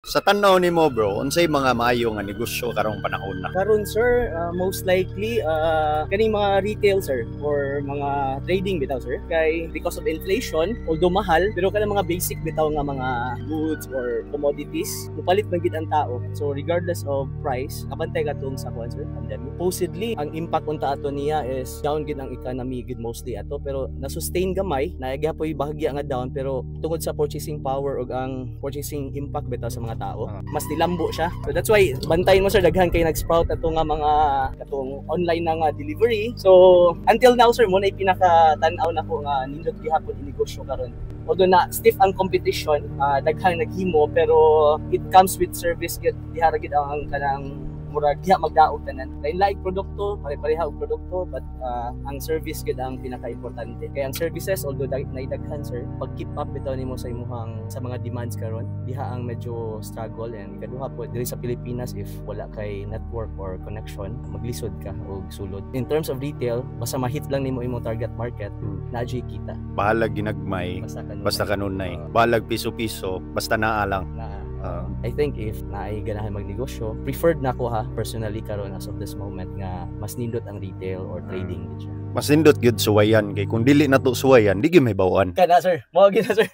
Sa tan-aw nimo, bro, unsay mga maayo nga negosyo karong panahon na? Karon, sir, most likely kaning mga retail, sir, or mga trading bitaw, sir, kay because of inflation, although mahal, pero kanang mga basic bitaw nga mga goods or commodities, mupalit man gid ang tao. So regardless of price, kabantay katong sa kuan, sir, pandemic. Supposedly ang impact unta ato niya is down gid ang economy gid mostly ato, pero na-sustain gamay, naa gyapoy bahagya nga down, pero tungod sa purchasing power ug ang purchasing impact bitaw sa mga tao, mas nilambo siya. So that's why bantayin mo, sir, daghan kay nag-sprout ato nga mga katong online na nga delivery. So until now, sir, mao na pinaka tan-aw nako nga nindot gihapon inegosyo karon. Although na stiff ang competition, daghang naghimo, pero it comes with service gid. Diha ra gid ang kanang murag diha magdaog tanan. Lain laing produkto, pare-pareha og produkto, but ang service gid ang pinaka-importante. Kaya ang services, although naidaghan, sir, pag keep up bitaw nimo sa imuhang sa mga demands karon, diha ang medyo struggle. And ikaduha po, diri sa Pilipinas, if wala kay network or connection, maglisod ka og sulod. In terms of retail, basta ma-hit lang nimo imong target market, naa kita. Bahalag ginagmay, basta kanunay. Basta kanunay. Bahalag piso-piso, basta naa lang. Na I think if naay ganahan magnegosyo, preferred na ko ha personally karon as of this moment nga mas nindot ang retail or trading gid siya. Mas nindot gyud suwayan kay kung dili na to suwayan, di gyud may bawaan. Kana, sir. Mao gyud na, sir.